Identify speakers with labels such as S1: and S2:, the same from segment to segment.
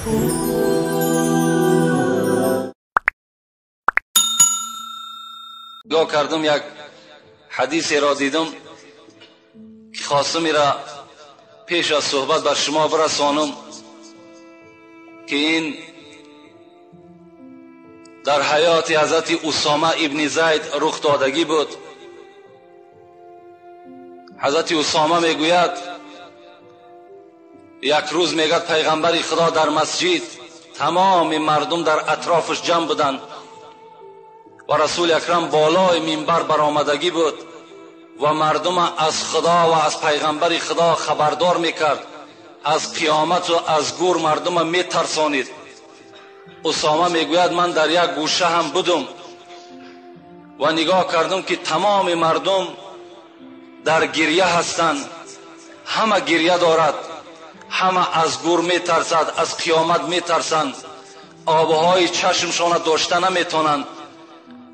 S1: نگاه کردم یک حدیثی را دیدم که خواستم را پیش از صحبت بر شما برسانم که این در حیات حضرت اسامه ابن زید رخ دادگی بود. حضرت اسامه میگوید یک روز میگد پیغمبر خدا در مسجد تمام مردم در اطرافش جمع بودند و رسول اکرم بالای منبر برآمدگی بود و مردم از خدا و از پیغمبر خدا خبردار میکرد، از قیامت و از گور مردم میترسانید. اسامه میگوید من در یک گوشه هم بودم و نگاه کردم که تمام مردم در گریه هستند، همه گریه دارد، همه از گور میترسد، از قیامت میترسند، آبهای چشمشان داشته نمیتونند.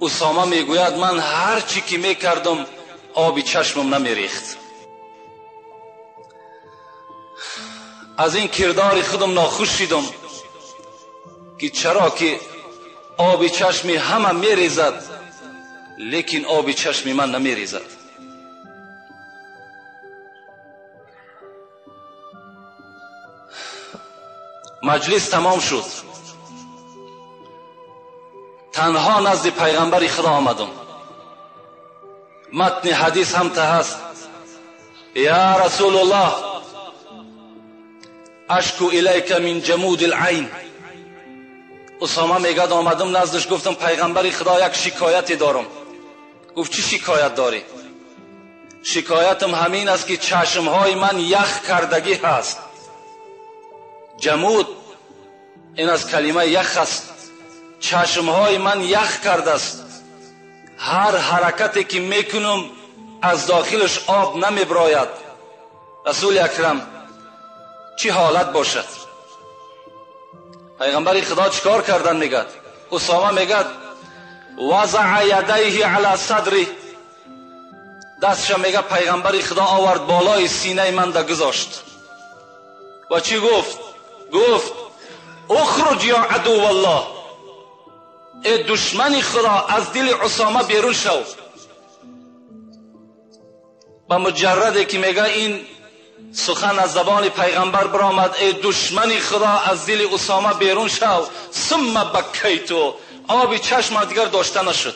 S1: اسامه میگوید من هر چی که میکردم آبی چشمم نمیریخت. از این کردار خودم ناخوش شدم که چرا که آب چشمی همه میریزد لیکن آب چشمی من نمیریزد. مجلس تمام شد، تنها نزد پیغمبر خدا آمدم. متن حدیث هم ته هست: یا رسول الله اشکو الیک من جمود العین. اسامه میگد آمدم نزدش گفتم پیغمبر خدا یک شکایتی دارم. گفت چی شکایت داری؟ شکایتم همین است که چشمهای من یخ کردگی هست. جمود این از کلمه یخ است. چشمهای من یخ کرده است، هر حرکتی که میکنم از داخلش آب نمیبراید. رسول اکرم چی حالت باشد؟ پیغمبر خدا چیکار کردن؟ میگد اسامه میگد وضع یدیه علی صدری، دستش میگه پیغمبر خدا آورد بالای سینه من ده گذاشت و چی گفت؟ گفت اخرج یا عدو الله، ای دشمن خدا از دل اسامه بیرون شو. با مجرده که میگه این سخن از زبان پیغمبر برآمد، ای دشمن خدا از دل اسامه بیرون شو، ثم بکیتو، آب چشم دیگر داشته نشد،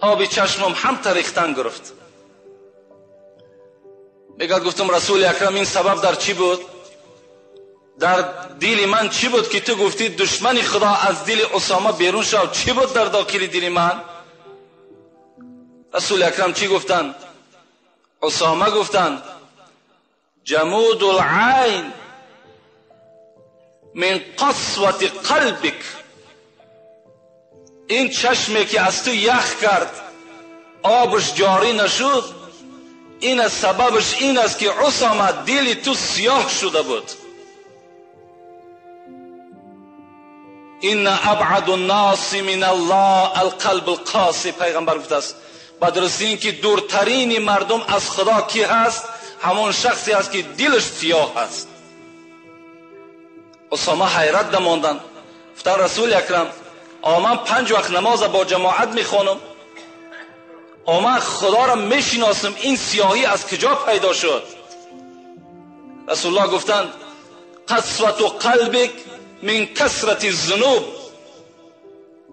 S1: آب چشمم هم تریختن گرفت. میگه گفتم رسول اکرم این سبب در چی بود؟ در دل من چی بود که تو گفتی دشمن خدا از دل اسامه بیرون شو؟ چی بود در داخل دل من؟ رسول اکرم چی گفتن؟ اسامه گفتن جمود العین من قسوة قلبک، این چشمی که از تو یخ کرد آبش جاری نشد، این از سببش این است که اسامه دل تو سیاه شده بود. این ابعد الناس من الله القلب القاسی، پیغمبر گفته است با درستی این که دورترین مردم از خدا کی هست؟ همون شخصی است که دلش سیاه است. اسامه حیرت دماندن، گفتن رسول اکرم من 5 وقت نماز با جماعت میخوانم، من خدا را میشناسم، این سیاهی از کجا پیدا شد؟ رسول الله گفتند قسوة قلبک من کثرت الذنوب،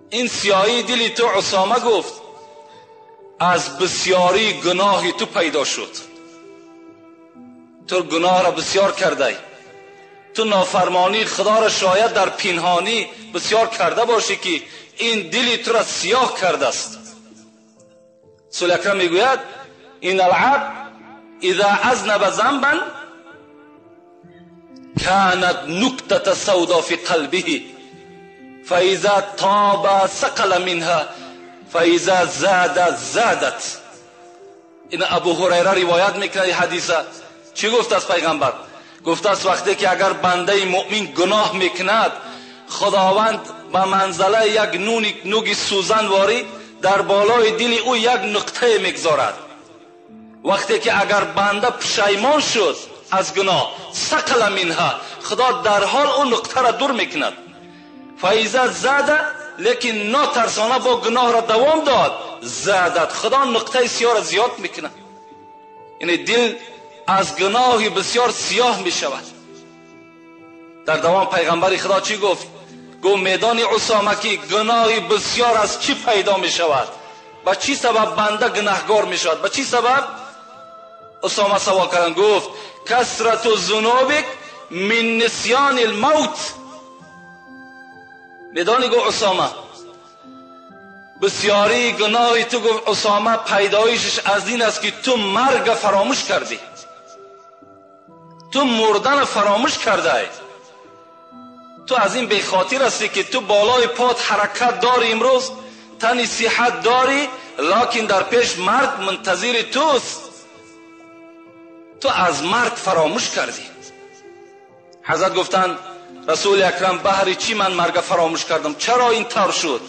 S1: این سیاهی دلی تو اسامه گفت از بسیاری گناهی تو پیدا شد. تو گناه را بسیار کرده، تو نافرمانی خدا را شاید در پنهانی بسیار کرده باشی که این دلی تو را سیاه کرده است. رسول اکرم میگوید این العبد اذا اذنب ذنبا كانت نكتة سودا في قلبه فإذا تاب سقل منها فإذا زاد زادت. این ابو هریره روایت میکنه حدیثه. چی گفت از پیغمبر؟ گفت است وقتی که اگر بنده مؤمن گناه میکند خداوند به منزله یک نوگ سوزن واری در بالای دل او یک نقطه میگذارد. وقتی که اگر بنده پشیمان شد از گناه، ثقل منها، خدا در حال اون نقطه را دور میکند. فاذا زاد، لیکن ناترسانه با گناه را دوام داد، زادت، خدا نقطه سیاه را زیاد میکند. یعنی دل از گناه بسیار سیاه میشود. در دوام پیغمبر خدا چی گفت؟ گفت میدانی اسامه که گناه بسیار از چی پیدا میشود؟ با چی سبب بنده گناهگار میشود؟ با چی سبب؟ اسامه سوال کردن، گفت کثرت ذنوبک من نسیان الموت. میدانی گفت اسامه بسیاری گناهی تو، گفت اسامه پیدایشش از این است که تو مرگ فراموش کردی، تو مردن فراموش کرده ای، تو از این بخاطر هستی که تو بالای پات حرکت داری، امروز تنی صحت داری، لکن در پیش مرگ منتظر توست، تو از مرگ فراموش کردی. حضرت گفتند رسول اکرم بهر چی من مرگ فراموش کردم؟ چرا این طور شد؟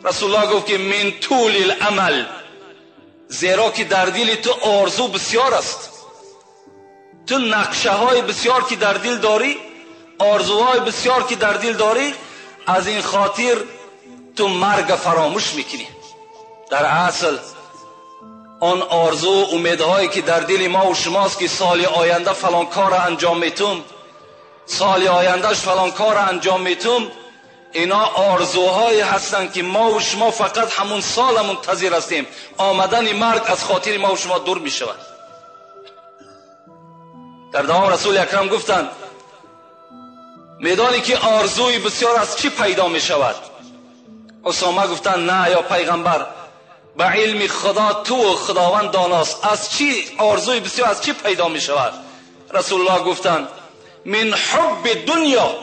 S1: رسول الله گفت که من طول العمل، زیرا که در دل تو آرزو بسیار است، تو نقشه های بسیار که در دل داری، آرزوهای بسیار که در دل داری، از این خاطر تو مرگ فراموش میکنی. در اصل آن آرزو و امیدهایی که در دل ما و شماست که سال آینده فلان کار انجام میتم، سال آیندهش فلان کار انجام میتم، اینا آرزوهایی هستند که ما و شما فقط همون سال منتظر هستیم. آمدن مرگ از خاطر ما و شما دور میشود. در دوام رسول اکرم گفتند میدانی که آرزوی بسیار از چی پیدا میشود؟ اسامه گفتند نه یا پیغمبر، به علم خدا تو و خداوند داناست، از چی آرزوی بسیار از چی پیدا میشود؟ رسول الله گفتند من حب دنیا،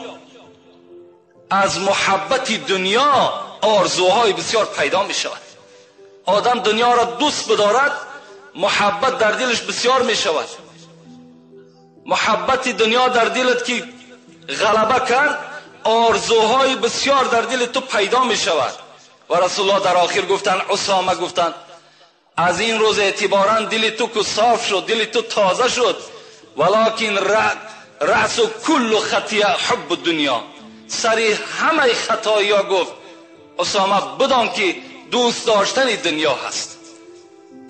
S1: از محبت دنیا آرزوهای بسیار پیدا می شود. آدم دنیا را دوست بدارد، محبت در دلش بسیار می شود. محبت دنیا در دلت که غلبه کرد، آرزوهای بسیار در دل تو پیدا می شود. و رسول الله در آخر گفتن، اسامه گفتن از این روز اعتبارا دل تو که صاف شد، دل تو تازه شد، ولکن رأس کل خطیه حب دنیا، سری همه خطایی ها گفت اسامه بدان که دوست داشتن دنیا هست.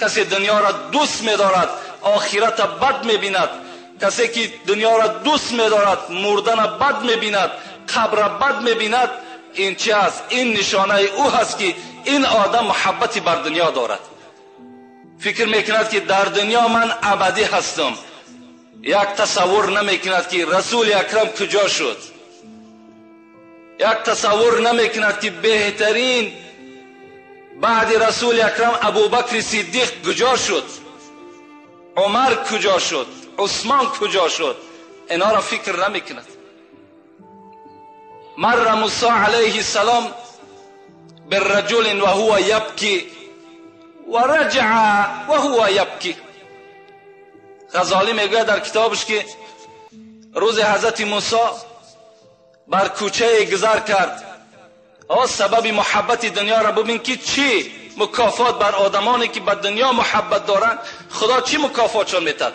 S1: کسی دنیا را دوست می‌دارد آخرت بد می‌بیند، کسی که دنیا را دوست می‌دارد مردن بد می‌بیند، قبر بد می‌بیند. این چی است؟ این نشانه او هست که این آدم محبتی بر دنیا دارد. فکر میکند که در دنیا من ابدی هستم، یک تصور نمیکند که رسول اکرم کجا شد، یک تصور نمیکند که بهترین بعد رسول اکرم ابوبکر صدیق کجا شد، عمر کجا شد، عثمان کجا شد. اینا را فکر نمیکند. مر موسی علیه السلام بالرجل وهو یبکی و رجع وهو یبکی. غزالی میگوید در کتابش که روز حضرت موسی بر کوچه گذر کرد. سبب محبت دنیا را ببین که چی مکافات بر آدمانی که به دنیا محبت دارند خدا چی مکافاتشان میتد.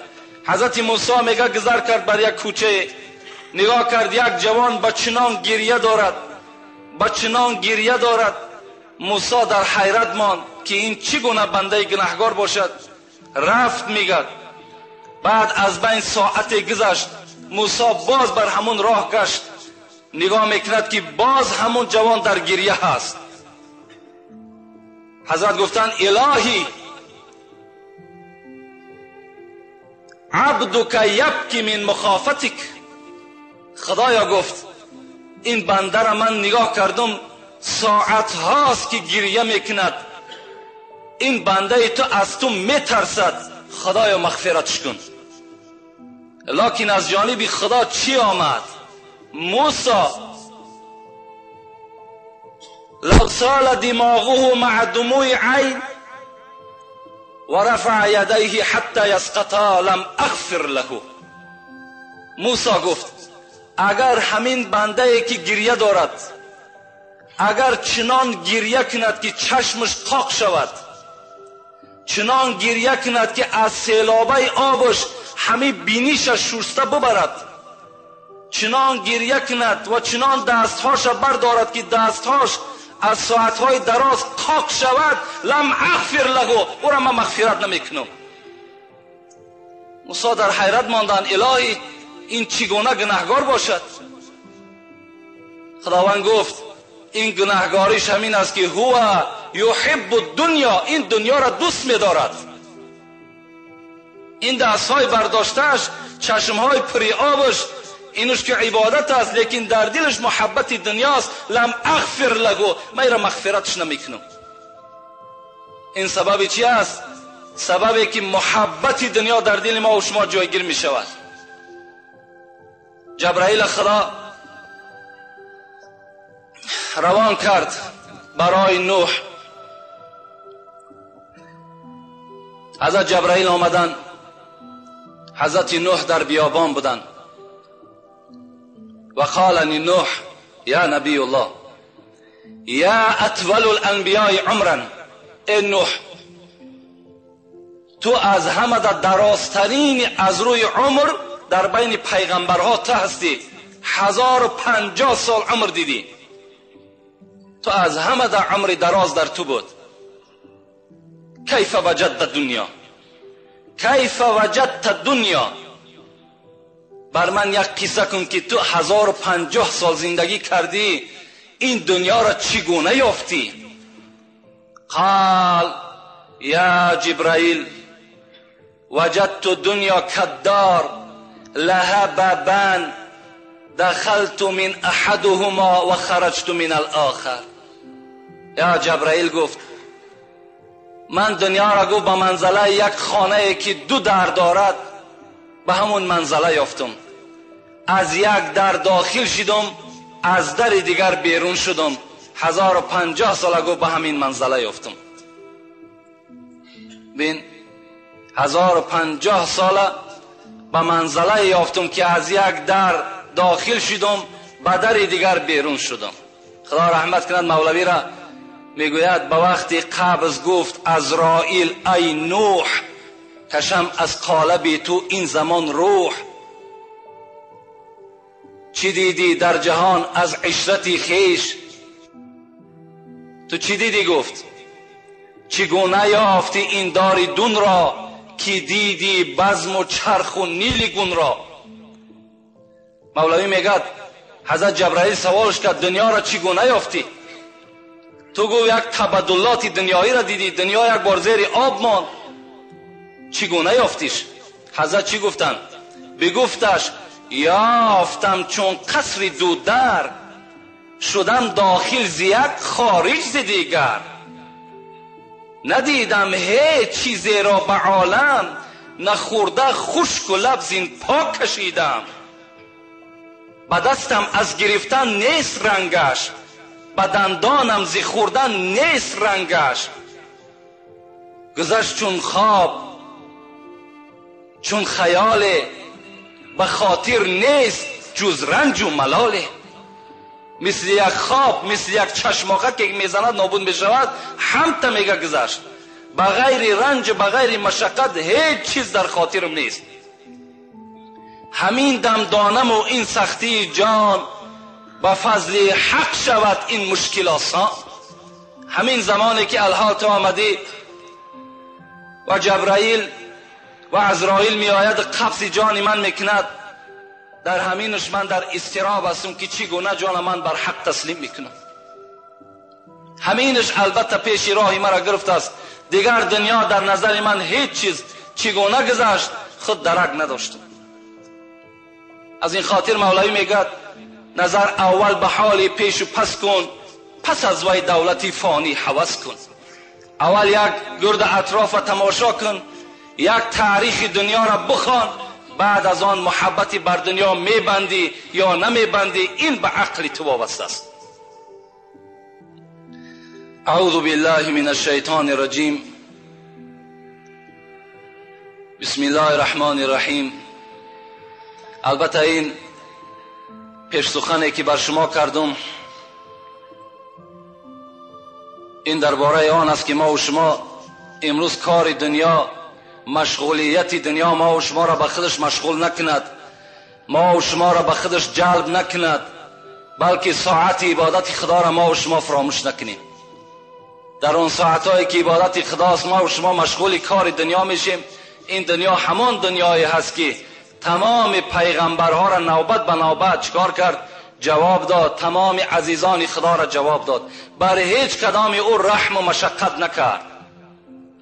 S1: حضرت موسی میگه گذر کرد بر یک کوچه، نگاه کرد یک جوان با چنان گریه دارد، با چنان گریه دارد. موسی در حیرت ماند که این چگونه بنده گناهگار باشد. رفت میگه بعد از بین ساعت گذشت، موسی باز بر همون راه گشت، نگاه میکند که باز همون جوان در گریه هست. حضرت گفتند الهی عبدک یبکی من مخافتک. خدایا گفت این بنده را من نگاه کردم ساعت هاست که گریه میکند، این بنده تو از تو میترسد، خدایا مغفرتش کن. لکن از جانب خدا چی آمد؟ موسی لو سال دماغه مع دموع عین و رفع یدیه حتی یسقطا لم اغفر له. موسی گفت اگر همین بنده ای که گریه دارد اگر چنان گریه کند که چشمش قاق شود، چنان گریه کند که از سیلابه آبش همه بینیش شسته ببرد، چنان گریه کند و چنان دستهاش بردارد که دستهاش از ساعتهای دراز قاق شود، لم اغفر له، او را من مغفرت نمیکنم. موسی در حیرت ماندند، الهی این چگونه گناهگار باشد؟ خداوند گفت این گناهگاریش همین است که هو یحب الدنیا، این دنیا را دوست می‌دارد. این دستهای برداشتهش، چشمهای پری آبش، اینوش که عبادت است، لیکن در دلش محبت دنیاست. لم اغفر له، من را مغفرتش نمیکنم. این سبب چی است؟ سببی که محبت دنیا در دل ما و شما جایگیر می شود. جبرائیل خدا روان کرد برای نوح. حضرت جبرائیل آمدن، حضرت نوح در بیابان بودند. و قال نوح یا نبی الله یا اطول الانبیاء عمرا، ای نوح تو از همه در درازترین از روی عمر در بین پیغمبرها تو هستی، 1050 سال عمر دیدی، تو از همه در عمر دراز در تو بود. کیف وجدت دنیا، کیف وجدت دنیا، بر من یک قصه کن که تو 1050 سال زندگی کردی، این دنیا را چگونه یافتی؟ قال یا جبرائیل وجدت دنیا کدار لها بابان دخلت من احدهما و خرجت من الاخر. یا جبرائیل گفت من دنیا را گفت به منزله یک خانه که دو در دارد به همون منزله یافتم، از یک در داخل شدم، از در دیگر بیرون شدم، 1050 سال گفت به همین منزله یافتم. بین 1050 سال به منزله یافتم که از یک در داخل شدم به در دیگر بیرون شدم. خدا رحمت کند مولوی را، میگوید به وقتی قبض گفت عزرائیل ای نوح کشم از قالب تو این زمان روح، چی دیدی در جهان از عشرتی خیش؟ تو چی دیدی؟ گفت چگونه یافتی این دار دون را که دیدی بزم و چرخ و نیل گون را؟ مولوی میگد حضرت جبرائیل سوالش کرد دنیا را چگونه یافتی؟ تو گو یک تبدلات دنیایی را دیدی، دنیا یک بار زیر آب ماند، چگونه یافتیش؟ حضرت چی گفتند؟ بگفتش یافتم چون قصر دو در، شدم داخل ز یک خارج ز دیگر، ندیدم هیچ چیزی را به عالم، نخورده خشک و لب زین پاک کشیدم، به دستم از گرفتن نیست رنگش، به دندانم ز خوردن نیست رنگش، گذشت چون خواب چون خیال، به خاطر نیست جز رنج و ملاله. مثل یک خواب، مثل یک چشماقه که میزند نابود میشود، همتا میگه گذشت، به غیر رنج به غیر مشقت هیچ چیز در خاطرم نیست. همین دم دانم و این سختی جان، به فضل حق شود این مشکل آسان. همین زمانی که الحال تو آمدی و جبرائیل و عزرائیل می آید قبض جان من میکند، در همینش من در اضطراب هستم که چگونه جان من بر حق تسلیم میکنم. همینش البته پیش راه مرا گرفت است، دیگر دنیا در نظر من هیچ چیز چگونه گذشت خود درک نداشتم. از این خاطر مولوی میگد نظر اول به حال پیش و پس کن، پس از وی دولتی فانی هوس کن. اول یک گرد اطراف تماشا کن، یک تاریخ دنیا را بخوان، بعد از آن محبتی بر دنیا میبندی یا نمیبندی، این به عقل تو وابسته است. اعوذ بالله من الشیطان الرجیم، بسم الله الرحمن الرحیم. البته این پیش سخنی که بر شما کردم این درباره آن است که ما و شما امروز کار دنیا، مشغولیت دنیا ما و شما را به خودش مشغول نکند، ما و شما را به خودش جلب نکند، بلکه ساعت عبادت خدا را ما و شما فراموش نکنیم. در اون ساعتهایی که عبادت خداست ما و شما مشغول کار دنیا میشیم. این دنیا همان دنیایی هست که تمام پیغمبرها را نوبت به نوبت چکار کرد؟ جواب داد. تمام عزیزان خدا را جواب داد، بر هیچ کدام او رحم و مشقت نکرد.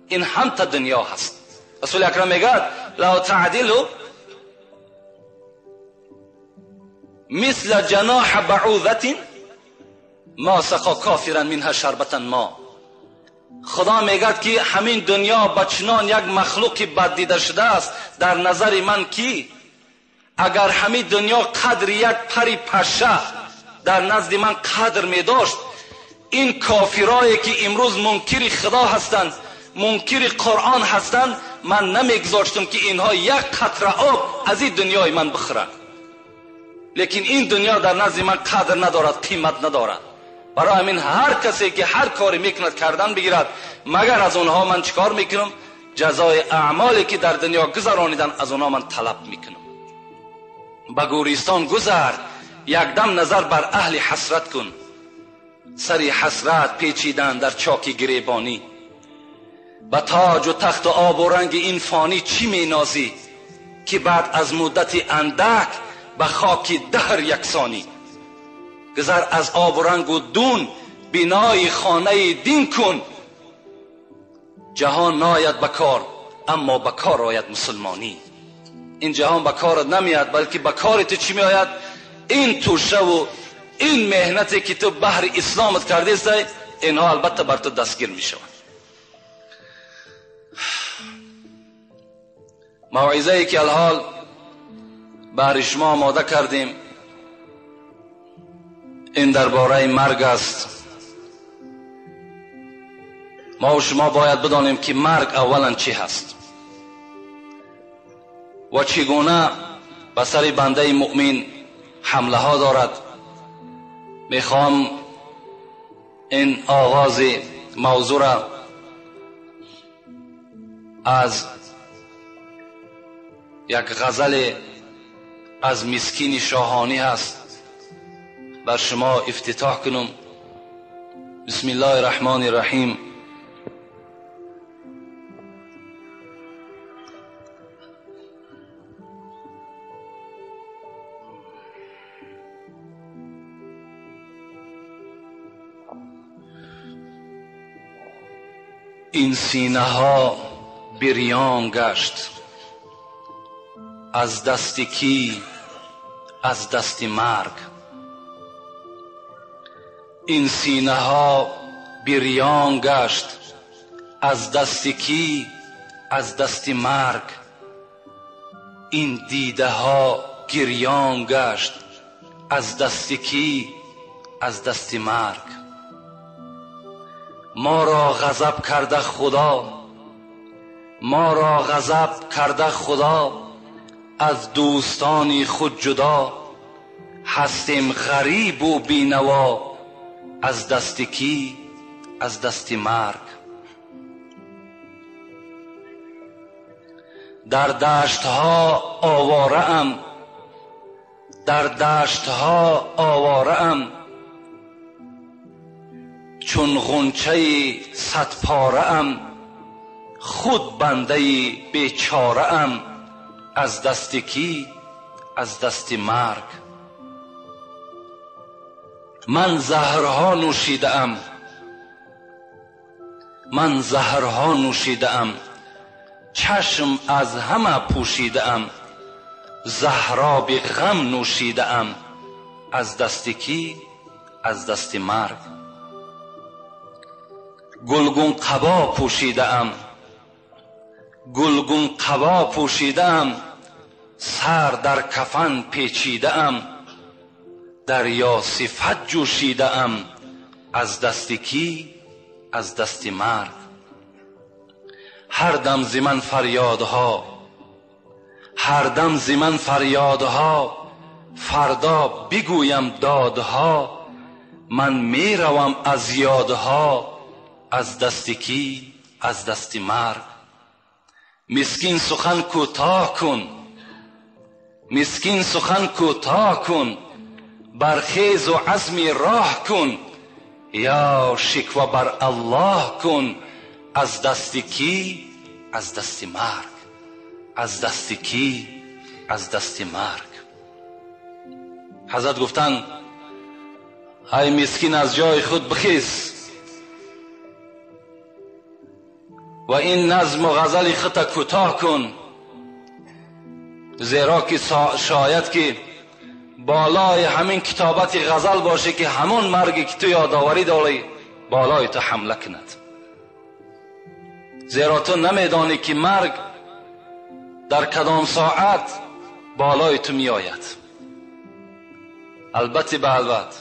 S1: این هم تا دنیا هست. رسول اکرم میگه لو تعدلوا مثل جناح بعوضة ما سقا کافرا منها شربة ما. خدا میگه که همین دنیا با چنان یک مخلوق بد دیده شده است در نظر من کی اگر همین دنیا قدر یک پری پشه در نزد من قدر می داشت، این کافرایی که امروز منکر خدا هستند، منکر قرآن هستند، من نمیگذاشتم که اینها یک قطره آب از این دنیای من بخورند. لیکن این دنیا در نزد من قدر ندارد، قیمت ندارد. برای همین هر کسی که هر کاری میکند کردن بگیرد، مگر از اونها من چیکار میکنم؟ جزای اعمالی که در دنیا گذرانیدن از اونها من طلب میکنم. به گوریستان گذر، یک دم نظر بر اهل حسرت کن. سری حسرت پیچیدن در چاک گریبانی، به تاج و تخت و آب و رنگ این فانی چی مینازی که بعد از مدت اندک به خاک دهر یکسانی. گذر از آب و رنگ و دون، بینای خانه دین کن. جهان ناید به کار، اما به کار آید مسلمانی. این جهان به کارت نمیاد، بلکه به کار تو چی میآید؟ این توشه و این مهنتی که تو بهر اسلامت کرده است، اینها البته بر تو دستگیر میشوند. موعظه ای که الحال بهر شما آماده کردیم این درباره مرگ است. ما و شما باید بدانیم که مرگ اولا چی هست و چگونه به سر بنده مؤمن حمله ها دارد. میخوام این آغاز موضوع را از یک غزل از مسکین شاهانی هست بر شما افتتاح کنم. بسم الله الرحمن الرحیم. این سینه ها بریان گشت از دست کی؟ از دست مرگ. این سینه ها بریان گشت از دست کی؟ از دست مرگ. این دیده ها گریان گشت از دست کی؟ از دست مرگ. ما را غضب کرده خدا، ما را غضب کرده خدا، از دوستانی خود جدا. هستیم غریب و بینوا از دست کی؟ از دست مرگ. در دشت ها آواره ام، در دشت ها آواره ام، چون غنچه صد پاره ام، خود بنده بیچاره ام، از دست کی؟ از دست مرگ. من زهرها نوشیده ام، من زهرها نوشیده ام، چشم از همه پوشیده ام، زهراب غم نوشیده ام، از دست کی؟ از دست مرگ. گلگون قبا پوشیده ام، گلگون قبا پوشیده ام، سر در کفن پیچیده ام، دریا صفت جوشیده ام، از دست کی؟ از دست مرگ. هر دم ز من فریادها، هر دم ز من فریادها، فردا بگویم دادها، من میروم از یادها، از دست کی؟ Аз дасти марг. Мискин, сухан кӯтоҳ кун, мискин, сухан кӯтоҳ кун, бархезу азми роҳ кун, ё шиква бар Аллоҳ кун. Аз дасти кӣ? Аз дасти марг. Аз дасти кӣ? Аз дасти марг. Ҳазрат гуфтанд: ай мискин, аз ҷои худ бихез ва ин назму ғазали худта кӯтоҳ кун, зеро ки шояд ки болои ҳамин китобати ғазал боше, ки ҳамон марге ки ту ёдоварӣ дорӣ, болои ту ҳамла кунад, зеро ту намедонӣ, ки марг дар кадом соат болои ту меояд. Албатта ба албат.